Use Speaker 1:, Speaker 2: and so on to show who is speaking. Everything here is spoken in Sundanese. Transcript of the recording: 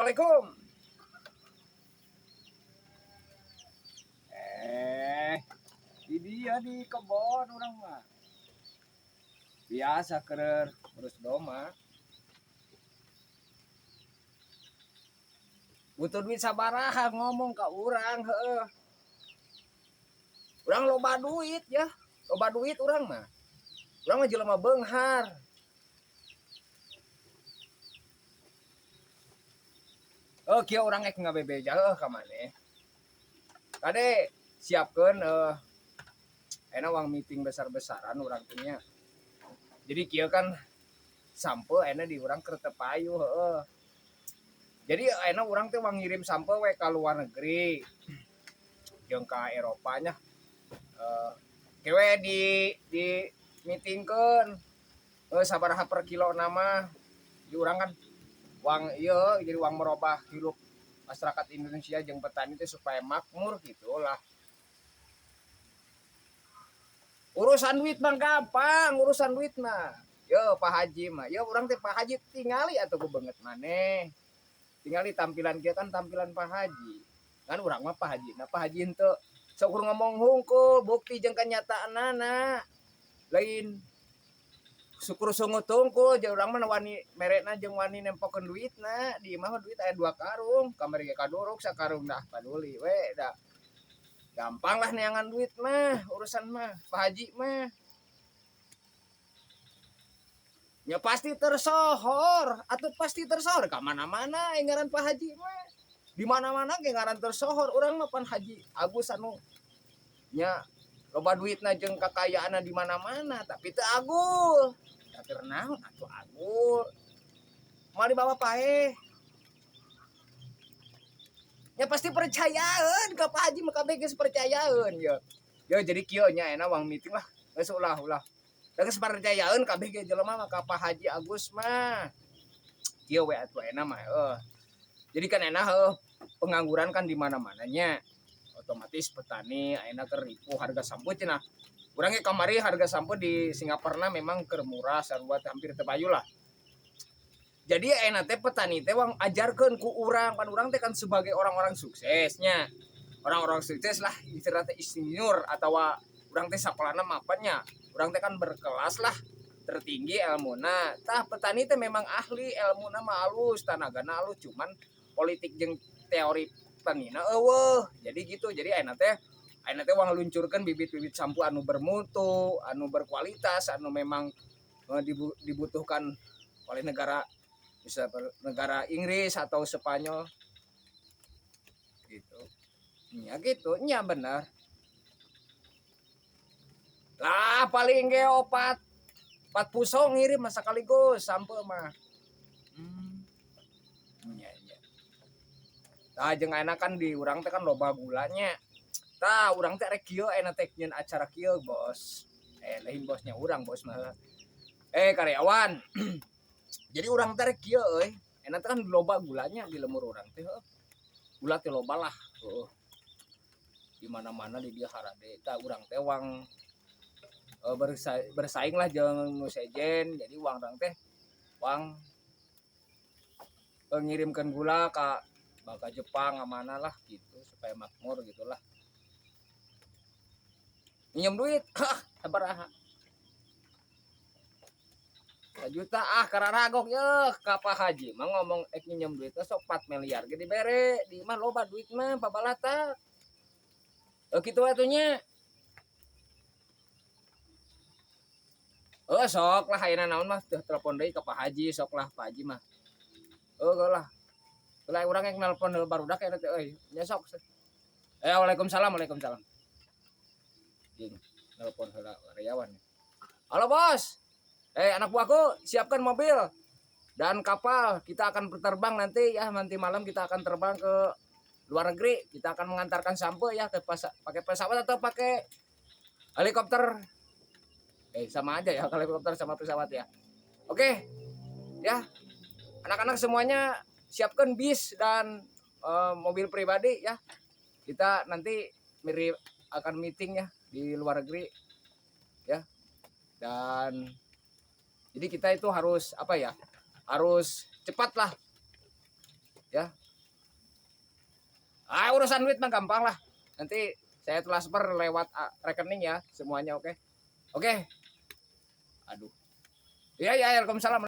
Speaker 1: Assalamualaikum. Eh, di dia di kebon urang mah. Biasa keur ngurus domba. Butuh duit sabaraha ngomong ka urang heueuh. Urang loba duit ya. Loba duit urang mah. Urang mah jelema beunghar. Oh, kieu urang ek ngabebeja heueuh ka maneh. Kade siapkeun enak uang meeting besar-besaran urang teh nya. Jadi kieu kan sampo enak di urang keur teu payu heueuh. Jadi enak urang teh wang ngirim sampo we ka luar negeri jeung ka Eropa nya. Kewe di meetingkeun sabaraha per kilo nama di urang kan wang ieu jadi wang merubah hirup masyarakat Indonesia jeung petani teh supaya makmur gitulah. Urusan duit mah gampang, urusan duit mah. Yo Pak Haji mah, yo urang teh Pak Haji tingali atuh ku beungeut maneh. Tingali tampilan kieu kan tampilan Pak Haji. Kan urang mah Pak Haji, nah Pak Haji henteu saukur ngomong hungkul, bukti jeung kenyataanana. Lain syukur sungut tungkul, jeung urang mah wani merekna jeung wani nempokeun duitna. Di imah mah duit aya 2 karung, kamari ge kaduruk sakarung dah paduli we dah. Gampang lah neangan duit mah, urusan mah, Pak Haji mah. Ya pasti tersohor, atau pasti tersohor ka mana-mana ngaran Pak Haji mah. Di mana-mana ge ngaran tersohor, urang mah pan Haji Agus anu nya loba duitna jeung kakayaanna di mana-mana, tapi teu agul. Da keur naon atuh agul. Moal dibawa paeh. Ya pasti percayaan ka Pak Haji mah kabeh geus percayaan ya. Ya jadi kieu nya enak wang meeting lah. Geus ulah ulah. Da geus percayaan kabeh ge jelema mah ka Pak Haji Agus mah. Kieu we atuh enak mah heuh. Jadi kan enak heuh pengangguran kan di mana-mananya. Otomatis petani ayeuna keur ripuh harga sampo cenah. Urang ge kamari harga sampo di Singapura memang keur murah sarua hampir teu payu lah. Jadi enak teh petani teh wang ajarkeun ku urang, pan urang teh kan sebagai orang-orang suksesnya. Orang-orang sukses lah istilahnya teh insinyur atawa urang teh sakolana mapannya. Urang teh kan berkelas lah, tertinggi elmuna. Tah petani teh memang ahli elmuna mah alus, tanagana alus, cuman politik jeung teori tanina eueuh. Jadi gitu. Jadi enak teh wang luncurkeun bibit-bibit sampo anu bermutu, anu berkualitas, anu memang dibutuhkan oleh negara, bisa negara Inggris atau Spanyol gitu. Ya gitu, nya bener. Lah paling ge 4 puso ngirim masa sekaligus sampo mah. Nya nya. Tah jeung ayeuna kan di urang teh kan loba gulanya. Tah urang teh rek kieu ayeuna teh nyeun acara kieu, Bos. Lain bosnya urang, bos mah. Karyawan. Jadi urang teh rek kieu euy. Enak teh kan loba gulanya di lemur urang teh heuh. Gula teh loba lah heuh. Di mana-mana di dia harade. Tah urang teh wang bersaing lah jeung nu sejen. Jadi wang urang teh wang ngirimkeun gula ka bangka Jepang ka mana lah gitu supaya makmur gitulah. Minjem duit, hah, sabaraha? Juta ah kararagok yeuh ka Pak Haji mah ngomong ek minjem duit teh sok 4 miliar ge dibere, di imah loba duit mah pabalata. Kitu atuh nya. Sok lah ayeuna naon mah teu telepon deui ka Pak Haji, sok lah Pak Haji mah. Heuh lah. Lah urang ek nelpon heula barudak eta teh euy. Nya sok. Waalaikumsalam, waalaikumsalam. Jeung nelpon heula karyawan. Halo bos. Anak buahku, siapkan mobil dan kapal. Kita akan berterbang nanti ya, nanti malam kita akan terbang ke luar negeri. Kita akan mengantarkan sampo ya ke pakai pesawat atau pakai helikopter. Sama aja ya kalau helikopter sama pesawat ya. Oke. Ya. Anak-anak semuanya siapkan bis dan mobil pribadi ya. Kita nanti mirip akan meeting ya di luar negeri ya. Dan jadi kita itu harus apa ya? Harus cepat lah. Ya. Ah, urusan duit mah gampang lah. Nanti saya transfer lewat rekening ya semuanya, oke. Oke. Aduh. Iya ya, waalaikumsalam.